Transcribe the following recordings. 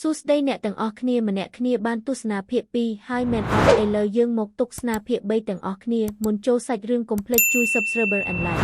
សួស្តីអ្នកទាំងអស់គ្នាម្នាក់គ្នាបានទស្សនាភាគ2ហើយមែនអត់ឥឡូវយើងមកទស្សនាភាគ3ទាំងអស់គ្នាមុនចូលសាច់រឿងកុំភ្លេចជួយ Subscribe and Like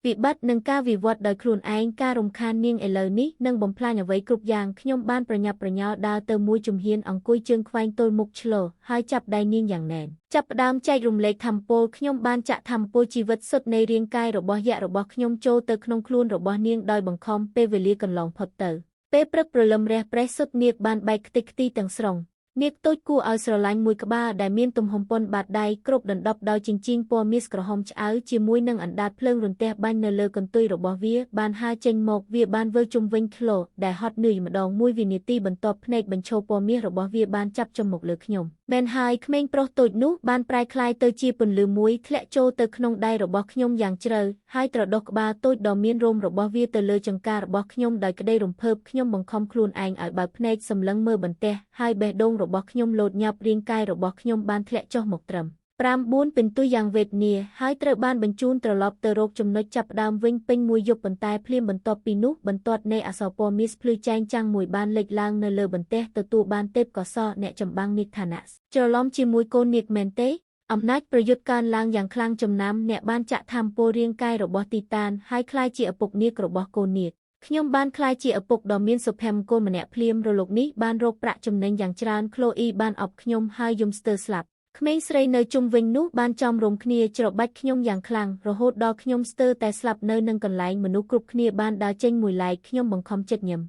វិបត្តិនិងការវិវត្តដោយខ្លួនឯងការរំខាននាងឥឡូវនេះនឹងបំផ្លាញអ្វីគ្រប់យ៉ាងខ្ញុំបានប្រញាប់ប្រញាល់ដើរទៅមួយជំហានអង្គុយជើងខ្វែងទល់មុខឆ្លហើយចាប់ដៃនាងយ៉ាងណែនចាប់ផ្ដើមចែករំលែកធម្មពលខ្ញុំបានចាក់ធម្មពលជីវិតសុទ្ធនៃរាងកាយរបស់យក្សរបស់ខ្ញុំចូលទៅក្នុងខ្លួនរបស់នាងដោយបង្ខំពេលវេលាកន្លងផុតទៅពេលព្រឹកព្រលឹមរះប្រេះសុទ្ធនាគបានបែកខ្ទេចខ្ទីទាំងស្រុងនាគតូចគួរឲ្យស្រឡាញ់មួយក្បាលដែលមានទំហំប៉ុនបាតដៃគ្រប់ដណ្ដប់ដោយជញ្ជីងពណ៌មាសក្រហមឆ្អៅជាមួយនឹងអណ្ដាតភ្លើងរន្ទះបាញ់នៅលើកន្ទុយរបស់វាបានហើរចេញមកវាបានវិលជុំវិញឃ្លោដែលហត់នឿយម្ដងមួយវិនាទីបន្ទាប់ភ្នែកបញ្ឈរពណ៌មាសរបស់វាបានចាប់ចំមកលើខ្ញុំមែនហើយក្មេងប្រុសតូចនោះបានប្រែក្លាយទៅជាពន្លឺមួយធ្លាក់ចូលទៅក្នុងដៃរបស់ខ្ញុំយ៉ាងជ្រៅហើយត្រដុសក្បាលតូចដ៏មានរោមរបស់វាទៅលើចង្ការបស់ខ្ញុំដោយក្តីរំភើបខ្ញុំបង្ខំខ្លួនឯងឲ្យបើកភ្នែកសម្លឹងមើលបន្ទះហើយបេះដូងរបស់ខ្ញុំលោតញាប់រាងកាយរបស់ខ្ញុំបានធ្លាក់ចុះមកត្រឹម5 4ពិន្ទុយ៉ាងវេទនាហើយត្រូវបានបញ្ជូនត្រឡប់ទៅរកចំណុចចាប់ផ្ដើមវិញពេញមួយយប់ប៉ុន្តែភ្លាមបន្ទាប់ពីនោះបន្ទាត់នៃអក្សរពណ៌មាសភ្លឺចែងចាំងមួយបានលេចឡើងនៅលើបន្ទះទទួលបានទេពកោសលអ្នកចម្បាំងនាគឋានៈច្រឡំជាមួយកូននាគមែនទេអំណាចប្រយុទ្ធកើនឡើងយ៉ាងខ្លាំងចំណាំអ្នកបានចាក់ធម្មពលរាងកាយរបស់ទីតានហើយក្លាយជាឪពុកនាគរបស់កូននាគខ្ញុំបានក្លាយជាឪពុកដ៏មានសុភមង្គលម្នាក់ភ្លាមរលកនេះបានរកប្រាក់ចំណេញយ៉ាងច្រើនក្លូអ៊ីបានអបខ្ញុំហើយយំស្ទើរស្លាប់ក្មេងស្រីនៅជុំវិញនោះបានចំរំគ្នាច្របាច់ខ្ញុំយ៉ាងខ្លាំងរហូតដល់ខ្ញុំស្ទើរតែស្លាប់នៅនឹងកន្លែងមនុស្សគ្រប់គ្នាបានដើរចេញមួយឡែកខ្ញុំបង្ខំចិត្តញឹម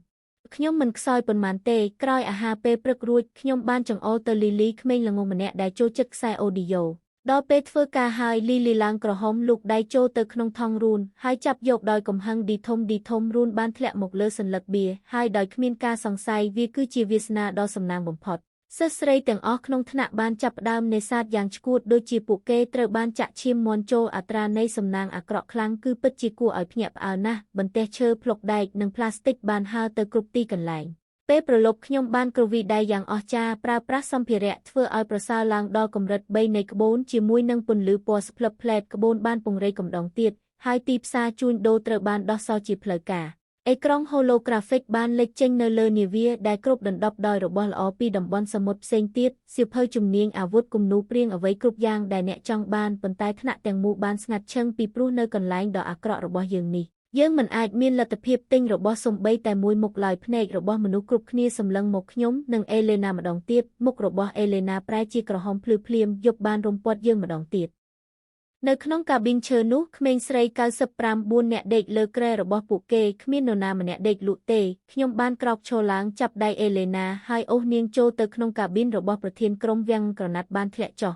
ខ្ញុំមិនខ្សោយប៉ុន្មានទេក្រោយអាហារពេលព្រឹករួចខ្ញុំបានចង្អុលទៅលីលីក្មេងល្ងងម្នាក់ដែលចូលចិត្តខ្សែអូឌីយ៉ូដល់ពេលធ្វើការហើយលីលីឡើងក្រហមលូកដៃចូលទៅក្នុងថង់រូនហើយចាប់យកដោយកំហឹងឌីធំឌីធំរូនបានធ្លាក់មកលើសន្លឹកបៀហើយដោយគ្មានការសង្ស័យវាគឺជាវាសនាដ៏សំណាងបំផុតសិស្សស្រីទាំងអស់ក្នុងថ្នាក់បានចាប់ផ្ដើមនេសាទយ៉ាងឆ្កួតដូចជាពួកគេត្រូវបានចាក់ឈាមមាន់ចូលអត្រានៃសំណាងអាក្រក់ខ្លាំងគឺពិតជាគួរឲ្យភ្ញាក់ផ្អើលណាស់បន្ទះឈើភ្លុកដែកនិងផ្លាស្ទិកបានហើរទៅគ្រប់ទីកន្លែងពេលប្រឡប់ខ្ញុំបានគ្រវីដៃយ៉ាងអស្ចារ្យប្រើប្រាស់សម្ភារៈធ្វើឲ្យប្រសើរឡើងដល់កម្រិត3នៃក្បូនជាមួយនឹងពន្លឺពណ៌ស្ផ្លឹបផ្លែតក្បូនបានពង្រីកកម្ដងទៀតហើយទីផ្សារជួញដូរត្រូវបានដោះសោជាផ្លូវការអេក្រង់ holographic បានលេចចេញនៅលើនាវាដែលគ្រប់ដណ្ដប់ដោយរបស់ល្អពីតំបន់សមុទ្រផ្សេងទៀតសៀវភៅជំនាញអាវុធគំនូព្រៀងអ្វីគ្រប់យ៉ាងដែលអ្នកចង់បានប៉ុន្តែថ្នាក់ទាំងមូលបានស្ងាត់ឈឹងពីព្រោះនៅកន្លែងដ៏អាក្រក់របស់យើងនេះយើងមិនអាចមានលទ្ធភាពទិញរបស់សំបីតែមួយមុខឡើយភ្នែករបស់មនុស្សគ្រប់គ្នាសម្លឹងមកខ្ញុំនិងអេលេណាម្ដងទៀតមុខរបស់អេលេណាប្រែជាក្រហមភ្លឺភ្លាមយប់បានរំពាត់យើងម្ដងទៀតនៅក្នុងកាប៊ីនឈើនោះក្មេងស្រី95 4នាក់ដេកលើគ្រែរបស់ពួកគេគ្មាននរណាម្នាក់ដេកលក់ទេខ្ញុំបានក្រោកឈរឡើងចាប់ដៃអេលេណាហើយអូសនាងចូលទៅក្នុងកាប៊ីនរបស់ប្រធានក្រុមវាំងក្រណាត់បានធ្លាក់ចុះ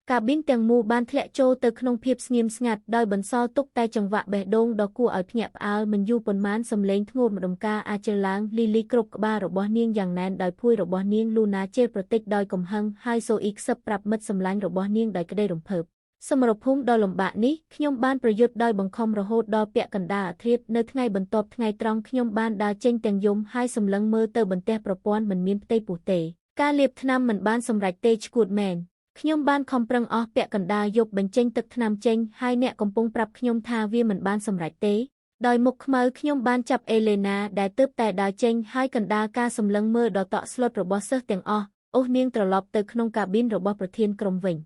កាប៊ីនទាំងមូលបានធ្លាក់ចូលទៅក្នុងភាពស្ងៀមស្ងាត់ដោយបន្សល់ទុកតែចង្វាក់បេះដូងដ៏គួរឲ្យភ្ញាក់ផ្អើលមិនយូរប៉ុន្មានសំឡេងធ្ងន់ម្ដុំការអាចជិលឡើងលីលីគ្រប់ក្បាលរបស់នាងយ៉ាងណែនដោយភួយរបស់នាងលូណាជេរប្រតិចដោយកំហឹងហើយសូអ៊ីខ្សឹបប្រាប់មិត្តសម្លាញ់របស់នាងដោយក្តីរំភើបសមរភូមិដ៏លំបាកនេះខ្ញុំបានប្រយុទ្ធដោយបង្ខំរហូតដល់ពាក់កណ្ដាលអាធ្រាត្រនៅថ្ងៃបន្ទាប់ថ្ងៃត្រង់ខ្ញុំបានដើរចេញទាំងយំហើយសម្លឹងមើលទៅបន្ទះប្រព័ន្ធមិនមានផ្ទៃពោះទេការលាបថ្នាំមិនបានសម្រេចទេឆ្កួតមែនខ្ញុំបានខំប្រឹងអស់ពាក់កណ្ដាលយប់បញ្ចេញទឹកថ្នាំចេញហើយអ្នកកំពុងប្រាប់ខ្ញុំថាវាមិនបានសម្រេចទេដោយមុខខ្មៅខ្ញុំបានចាប់អេលេណាដែលទើបតែដើរចេញហើយកណ្ដាលការសម្លឹងមើលដ៏តក់ស្លុតរបស់សិស្សទាំងអស់អូសនាងត្រឡប់ទៅក្នុងកាប៊ីនរបស់ប្រធានក្រុមវិញ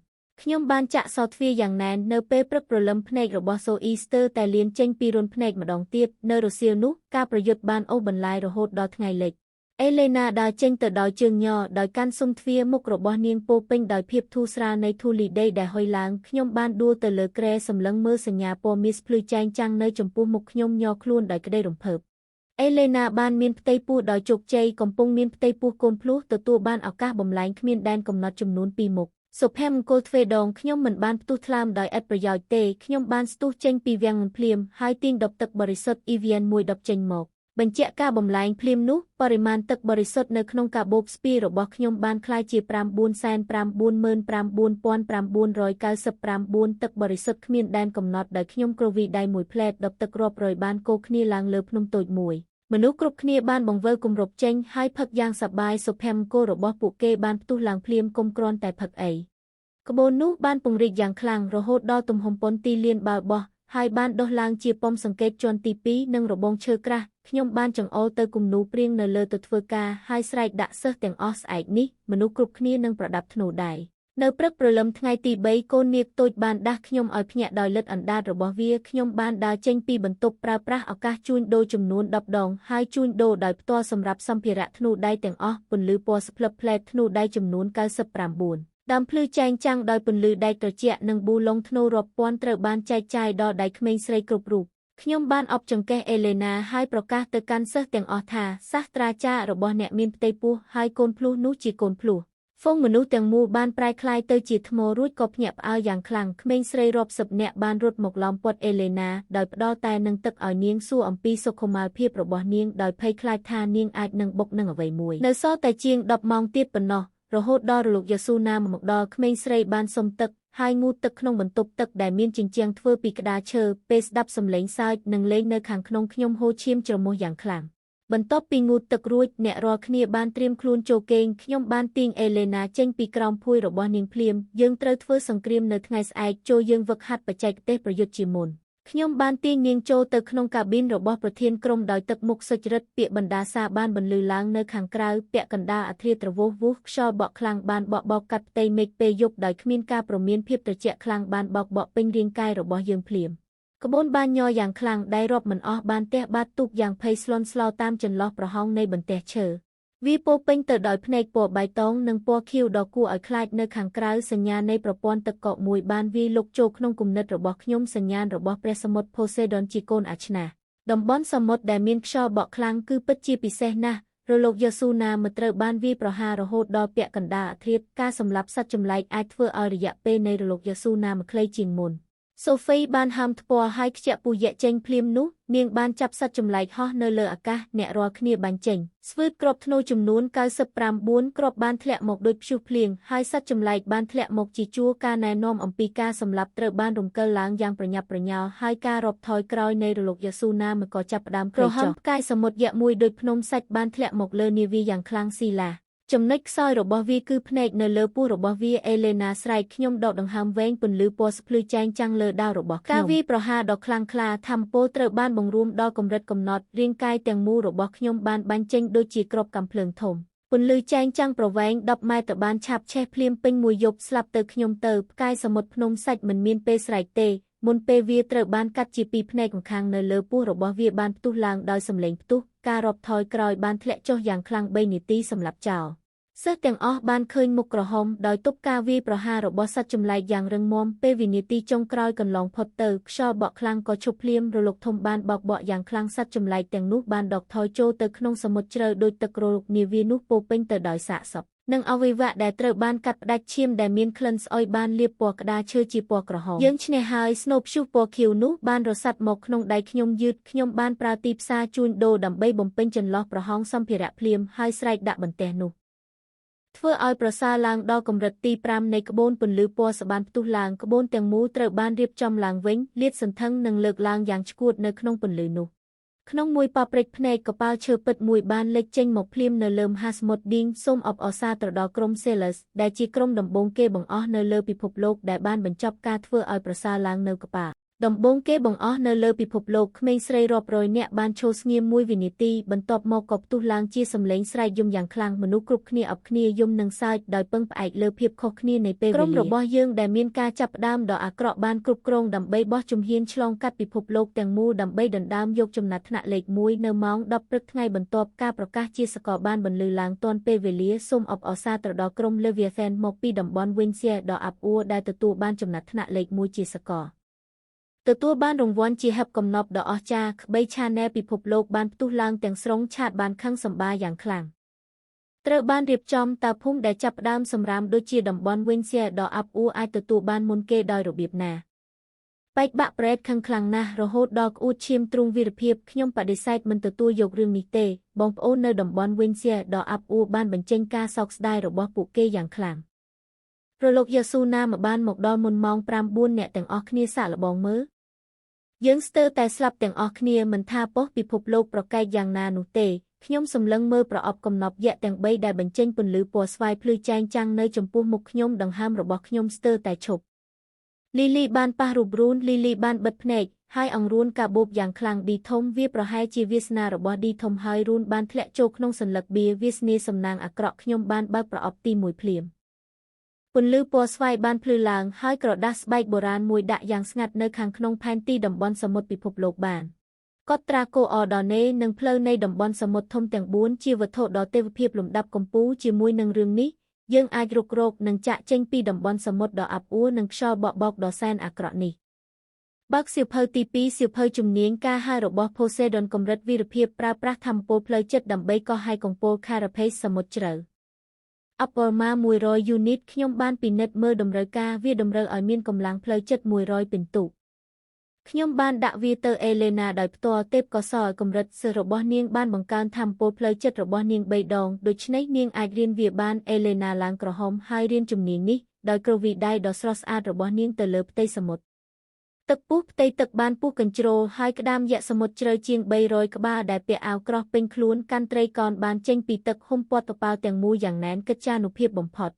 ខ្ញុំបានចាក់សោទ្វារយ៉ាងណែននៅពេលព្រឹកព្រលឹមភ្នែករបស់សូអ៊ីស្ទើតែលៀនចេញពីរន្ធភ្នែកម្ដងទៀតនៅរសៀលនោះការប្រយុទ្ធបានអូសបន្លាយរហូតដល់ថ្ងៃលិចអេលេណាដើរចេញទៅដោយជើងញ័រដោយកាន់ស៊ុមទ្វារមុខរបស់នាងពោពេញដោយភាពធូរស្រាលនៃធូលីដីដែលហុយឡើងខ្ញុំបានដួលទៅលើគ្រែសម្លឹងមើលសញ្ញាពណ៌មាសភ្លឺចែងចាំងនៅចំពោះមុខខ្ញុំញ័រខ្លួនដោយក្តីរំភើបអេលេណាបានមានផ្ទៃពោះដោយជោគជ័យកំពុងមានផ្ទៃពោះកូនភ្លោះទទួលបានឱកាសបំលែងគ្មានដែនកំណត់ចំនួន2មុខសុភមង្គលទ្វេដងខ្ញុំមិនបានផ្ទុះថ្លើមដោយឥតប្រយោជន៍ទេខ្ញុំបានស្ទុះចេញពីវាំងភ្លាមហើយទាញដបទឹកបរិសុទ្ធអ៊ីវៀនមួយដបចេញមកបញ្ជាក់ការបំលែងភ្លាមនោះបរិមាណទឹកបរិសុទ្ធនៅក្នុងកាបូបស្ពាយរបស់ខ្ញុំបានក្លាយជា 999,999 ទឹកបរិសុទ្ធគ្មានដែនកំណត់ដោយខ្ញុំគ្រវីដៃមួយផ្លែតដបទឹករាប់រយបានកូរគ្នាឡើងលើភ្នំតូចមួយមនុស្សគ្រប់គ្នាបានបង្វិលគម្របចេញហើយផឹកយ៉ាងសប្បាយសុភមង្គលរបស់ពួកគេបានផ្ទុះឡើងភ្លាមគុំគ្រាន់តែផឹកអីក្បូននោះបានពង្រីកយ៉ាងខ្លាំងរហូតដល់ទំហំប៉ុនទីលានបាល់បោះហើយបានដុះឡើងជាប៉ុមសង្កេតជាន់ទី2និងរបងឈើក្រាស់ ខ្ញុំបានចង្អុលទៅគំនូព្រៀងនៅលើទៅធ្វើការហើយស្រែកដាក់សិស្សទាំងអស់ស្អែកនេះមនុស្សគ្រប់គ្នានឹងប្រដាប់ធ្នូដៃនៅព្រឹកព្រលឹមថ្ងៃទី3កូននាគតូចបានដាស់ខ្ញុំឲ្យភ្ញាក់ដោយលិតអណ្ដាតរបស់វាខ្ញុំបានដើរចេញពីបន្ទប់ប្រើប្រាស់ឱកាសជួញដូរចំនួន10ដងហើយជួញដូរដោយផ្ទាល់សម្រាប់សម្ភារៈធ្នូដៃទាំងអស់ពន្លឺពណ៌ស្ផ្លឹបផ្លែធ្នូដៃចំនួន99ដើមភ្លឺចែងចាំងដោយពន្លឺដែកត្រជាក់និងប៊ូឡុងធ្នូរាប់ពាន់ត្រូវបានចែកចាយដល់ដៃក្មេងស្រីគ្រប់រូបខ្ញុំបានអបចង្កេះអេលេណាហើយប្រកាសទៅកាន់សិស្សទាំងអស់ថាសាស្ត្រាចារ្យរបស់អ្នកមានផ្ទៃពោះហើយកូនភ្លោះនោះជាកូនភ្លោះហ្វូងមនុស្សទាំងមូលបានប្រែក្លាយទៅជាថ្មរួចក៏ភ្ញាក់ផ្អើលយ៉ាងខ្លាំងក្មេងស្រីរាប់សិបនាក់បានរត់មកឡោមព័ទ្ធអេលេណាដោយផ្ដល់តែនឹងទឹកឲ្យនាងសួរអំពីសុខុមាលភាពរបស់នាងដោយភ័យខ្លាចថានាងអាចនឹងបុកនឹងអ្វីមួយនៅសល់តែជាង10ម៉ោងទៀតប៉ុណ្ណោះរហូតដល់រលកយ៉ាស៊ូណាមកដល់ក្មេងស្រីបានសុំទឹកហើយងូតទឹកក្នុងបន្ទប់ទឹកដែលមានជញ្ជាំងធ្វើពីក្តារឈើពេលស្ដាប់សំឡេងសើចនិងលេងនៅខាងក្នុងខ្ញុំហូរឈាមច្រមុះយ៉ាងខ្លាំងបន្ទាប់ពីងូតទឹករួចអ្នករាល់គ្នាបានត្រៀមខ្លួនចូលគេងខ្ញុំបានទាញអេលេណាចេញពីក្រោមភួយរបស់នាងភ្លាមយើងត្រូវធ្វើសង្គ្រាមនៅថ្ងៃស្អែកចូលយើងវឹកហាត់បច្ចេកទេសប្រយុទ្ធជាមុនខ្ញុំបានទាញនាងចូលទៅក្នុងកាប៊ីនរបស់ប្រធានក្រុមដោយទឹកមុខសុចរិតពាក្យបណ្ដាសាបានបន្លឺឡើងនៅខាងក្រៅពាក់កណ្ដាលអធ្រាត្រវោះវោះខ្យល់បក់ខ្លាំងបានបក់បោកកាត់ផ្ទៃមេឃពេលយប់ដោយគ្មានការប្រមានភាពត្រជាក់ខ្លាំងបានបោកបក់ពេញរាងកាយរបស់យើងភ្លាមក្បូនបានញ័រយ៉ាងខ្លាំងដៃរាប់មិនអស់បានទះបាតទូកយ៉ាងភ័យស្លន់ស្លោតាមចន្លោះប្រហោងនៃបន្ទះឈើវាពោពេញទៅដោយភ្នែកពណ៌បៃតងនិងពណ៌ខៀវដ៏គួរឲ្យខ្លាចនៅខាងក្រៅសញ្ញានៃប្រព័ន្ធទឹកកកមួយបានវាយលុកចូលក្នុងគំនិតរបស់ខ្ញុំសញ្ញាណរបស់ព្រះសមុទ្រផូសេដុនជាកូនអាឆ្នាតំបន់សមុទ្រដែលមានខ្យល់បក់ខ្លាំងគឺពិតជាពិសេសណាស់រលកយ៉ាស៊ូណាមិនត្រូវបានវាយប្រហាររហូតដល់ពាក់កណ្ដាលអធ្រាត្រការសម្លាប់សត្វចម្លែកអាចធ្វើឲ្យរយៈពេលនៃរលកយ៉ាស៊ូណាមិនខ្លីជាងមុនសូហ្វីបានហាមថ្ពាល់ហើយខ្ជាក់ពូយៈចេញភ្លាមនោះនាងបានចាប់សត្វចម្លែកហោះនៅលើអាកាសអ្នករាល់គ្នាបាញ់ចេញស្វឺតគ្រាប់ធ្នូចំនួន99គ្រាប់បានធ្លាក់មកដូចព្យុះភ្លៀងហើយសត្វចម្លែកបានធ្លាក់មកជាជួរការណែនាំអំពីការសម្លាប់ត្រូវបានរំកិលឡើងយ៉ាងប្រញាប់ប្រញាល់ហើយការរាប់ថយក្រោយនៃរលកយ៉ាស៊ូណាមិនក៏ចាប់ផ្ដើមក្រហមផ្កាយសមុទ្រយៈមួយដូចភ្នំសាច់បានធ្លាក់មកលើនាវាយ៉ាងខ្លាំងស៊ីឡាចំណុចខ្សោយរបស់វាគឺភ្នែកនៅលើពោះរបស់វាអេលេណាស្រែកខ្ញុំដកដង្ហើមវែងពន្លឺពណ៌ស្ភ្លឺចែងចាំងលើដាវរបស់ខ្ញុំការវាយប្រហារដ៏ខ្លាំងក្លាធម្មពលត្រូវបានបង្រួមដល់កម្រិតកំណត់រាងកាយទាំងមូលរបស់ខ្ញុំបានបាញ់ចេញដូចជាគ្រាប់កាំភ្លើងធំពន្លឺចែងចាំងប្រវែង10ម៉ែត្របានឆាបឆេះភ្លាមពេញមួយយប់ស្លាប់ទៅខ្ញុំទៅផ្កាយសមុទ្រភ្នំសាច់មិនមានពេលស្រែកទេមុនពេលវាត្រូវបានកាត់ជាពីរភ្នែកម្ខាងនៅលើពោះរបស់វាបានផ្ទុះឡើងដោយសំឡេងផ្ទុះការរាប់ថយក្រោយបានធ្លាក់ចុះយ៉ាងខ្លាំង3នាទីសម្រាប់ចោលសិស្សទាំងអស់បានឃើញមុខក្រហមដោយទប់ការវាយប្រហាររបស់សត្វចម្លែកយ៉ាងរឹងមាំពេលវិនាទីចុងក្រោយកន្លងផុតទៅខ្យល់បក់ខ្លាំងក៏ឈប់ភ្លាមរលកធំបានបោកបក់យ៉ាងខ្លាំងសត្វចម្លែកទាំងនោះបានដកថយចូលទៅក្នុងសមុទ្រជ្រៅដូចទឹករលកនាវានោះពោពេញទៅដោយសាកសពនិងអវយវៈដែលត្រូវបានកាត់ផ្តាច់ឈាមដែលមានក្លិនស្អុយបានលាបពណ៌ក្តារឈើជាពណ៌ក្រហមយើងឈ្នះហើយស្នូព្យុះពណ៌ខៀវនោះបានរសាត់មកក្នុងដៃខ្ញុំយឺតខ្ញុំបានប្រើទីផ្សារជួញដូរដើម្បីបំពេញចន្លោះប្រហោងសម្ភារៈភ្លាមហើយស្រែកដាក់បន្ទះនោះធ្វើឲ្យប្រសើរឡើងដល់កម្រិតទី5នៃក្បូនពន្លឺពណ៌សបានផ្ទុះឡើងក្បូនទាំងមូលត្រូវបានរៀបចំឡើងវិញលាតសន្ធឹងនិងលើកឡើងយ៉ាងឆ្កួតនៅក្នុងពន្លឺនោះក្នុងមួយប៉ព្រិចភ្នែកកប៉ាល់ឈើពិតមួយបានលេចចេញមកភ្លាមនៅលើមហាសមុទ្រឌីងសូមអបអរសាទរដល់ក្រុម Sailors ដែលជាក្រុមដំបូងគេបង្អស់នៅលើពិភពលោកដែលបានបញ្ចប់ការធ្វើឲ្យប្រសើរឡើងនៅកប៉ាល់ដំបូងគេបង្អស់នៅលើពិភពលោកក្មេងស្រីរាប់រយនាក់បានឈរស្ងៀមមួយវិនាទីបន្ទាប់មកក៏ផ្ទុះឡើងជាសម្លេងស្រែកយំយ៉ាងខ្លាំងមនុស្សគ្រប់គ្នាអបគ្នាយំនិងសើចដោយពឹងផ្អែកលើភាពខុសគ្នានៃពេលវេលាក្រុមរបស់យើងដែលមានការចាប់ផ្ដើមដ៏អាក្រក់បានគ្រប់គ្រងដើម្បីបោះជំហានឆ្លងកាត់ពិភពលោកទាំងមូលដើម្បីដណ្ដើមយកចំណាត់ថ្នាក់លេខ1នៅម៉ោង10ព្រឹកថ្ងៃបន្ទាប់ការប្រកាសជាសកលបានបន្លឺឡើងទាន់ពេលវេលាសូមអបអរសាទរដល់ក្រុម Leviathan មកពីតំបន់ Windsor ដ៏អាប់អួរដែលទទួលបានចំណាត់ថ្នាក់លេខ1ជាសកលទទួលបានរង្វាន់ជាហឹបកំណប់ដ៏អស្ចារ្យក្បីឆានែលពិភពលោកបានផ្ទុះឡើងទាំងស្រុងឆាតបានខឹងសម្បាយ៉ាងខ្លាំងត្រូវបានរៀបចំតើភូមិដែលចាប់ផ្ដើមសម្រាមដូចជាតំបន់ Windsor ដ៏អាប់អួរអាចទទួលបានមុនគេដោយរបៀបណាបែកបាក់ប្រេតខឹងខ្លាំងណាស់រហូតដល់ក្អួតឈាមទ្រូងវីរភាពខ្ញុំបដិសេធមិនទទួលយករឿងនេះទេបងប្អូននៅតំបន់ Windsor ដ៏អាប់អួរបានបញ្ចេញការសោកស្ដាយរបស់ពួកគេយ៉ាងខ្លាំងរលកយ៉ាស៊ូណាមកបានមកដល់មុនម៉ោង9អ្នកទាំងអស់គ្នាសាកល្បងមើលយើងស្ទើរតែស្លាប់ទាំងអស់គ្នាមិនថាប៉ុស្តិ៍ពិភពលោកប្រកែកយ៉ាងណានោះទេខ្ញុំសម្លឹងមើលប្រអប់កំណប់យៈទាំង3ដែលបញ្ចេញពន្លឺពណ៌ស្វាយភ្លឺចែងចាំងនៅចំពោះមុខខ្ញុំដង្ហើមរបស់ខ្ញុំស្ទើរតែឈប់លីលីបានប៉ះរូបរូនលីលីបានបិទភ្នែក ហើយអង្រួនកាបូបយ៉ាងខ្លាំងឌីធំវាប្រហែលជាវាសនារបស់ឌីធំហើយរូនបានធ្លាក់ចូលក្នុងសន្លឹកបៀវាសនាសំណាងអាក្រក់ខ្ញុំបានបើកប្រអប់ទី1ភ្លាមពន្លឺពណ៌ស្វាយបានភ្លឺឡើងហើយក្រដាសស្បែកបុរាណមួយដាក់យ៉ាងស្ងាត់នៅខាងក្នុងផែនទីតំបន់សមុទ្រពិភពលោកបានកត់ត្រាកូអរដោនេនិងផ្លូវនៃតំបន់សមុទ្រធំទាំង4ជាវត្ថុដ៏ទេវភាពលំដាប់កំពូលជាមួយនឹងរឿងនេះយើងអាចរុករកនិងចាក់ចេញពីតំបន់សមុទ្រដ៏អាប់អួរនិងខ្យល់បក់បោកដ៏សែនអាក្រក់នេះបើកសៀវភៅទី2សៀវភៅជំនាញការហែរបស់ Poseidon កម្រិតវីរភាពប្រើប្រាស់ធម្មពលផ្លូវចិត្តដើម្បីកោះហែកកំពូល Carapace សមុទ្រជ្រៅអបលម៉ា100 unit ខ្ញុំបានពិនិត្យមើលតម្រូវការវាតម្រូវឲ្យមានកម្លាំងផ្លូវចិត្ត100ពិន្ទុខ្ញុំបានដាក់វាទៅអេលេណាដោយផ្ទាល់ទេពកោសល្យកម្រិតសិស្សរបស់នាងបានបង្កើនធម្មពលផ្លូវចិត្តរបស់នាង3ដងដូច្នេះនាងអាចរៀនវាបានអេលេណាឡើងក្រហមហើយរៀនជំនាញនេះដោយគ្រវីដៃដ៏ស្រស់ស្អាតរបស់នាងទៅលើផ្ទៃសមុទ្រទឹកពុះផ្ទៃទឹកបានពុះកញ្ជ្រោលហើយក្តាមយក្សសមុទ្រជ្រៅជាង300ក្បាលដែលពាក់អាវក្រោះពេញខ្លួនកាន់ត្រីកោណបានចេញពីទឹកហ៊ុំព័ទ្ធកប៉ាល់ទាំងមូលយ៉ាងណែនកិច្ចានុភាពបំផុត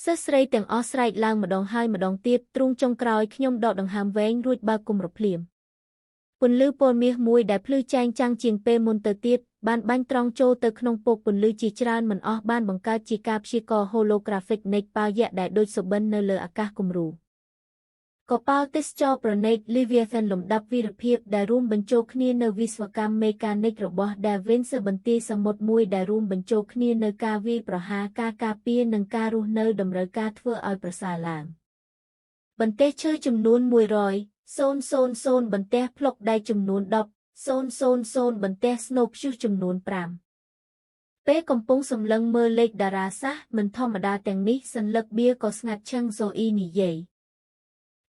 សិស្សស្រីទាំងអស់ស្រែកឡើងម្ដងហើយម្ដងទៀតទ្រូងចុងក្រោយខ្ញុំដកដង្ហើមវែងរួចបើកគម្របភ្លាមពន្លឺពណ៌មាសមួយដែលភ្លឺចែងចាំងជាងពេលមុនទៅទៀតបានបាញ់ត្រង់ចូលទៅក្នុងពកពន្លឺជាច្រើនមិនអស់បានបង្កើតជាការព្យាករណ៍ holographic នៃប៉ាល់យក្សដែលដូចសុបិននៅលើអាកាសគំរូកប៉ាល់ទេសចរប្រណិត Leviathan លំដាប់វីរភាពដែលរួមបញ្ចូលគ្នានៅវិស្វកម្មមេកានិករបស់ Da Vinci បន្ទាយសមុទ្រមួយដែលរួមបញ្ចូលគ្នានៅការវាយប្រហារការការពារនិងការរស់នៅតម្រូវការធ្វើឲ្យប្រសើរឡើងបន្ទះឈើចំនួន100,000បន្ទះប្លុកដែកចំនួន10,000បន្ទះស្នូព្យុះចំនួន5ពេលកំពុងសម្លឹងមើលលេខតារាសាស្ត្រមិនធម្មតាទាំងនេះសន្លឹកបៀក៏ស្ងាត់ឈឹងសូអ៊ីនិយាយ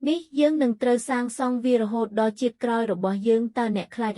នេះយើងនឹងត្រូវសាងសង់វារហូតដល់ជាតិក្រោយរបស់យើងតើអ្នកខ្លាច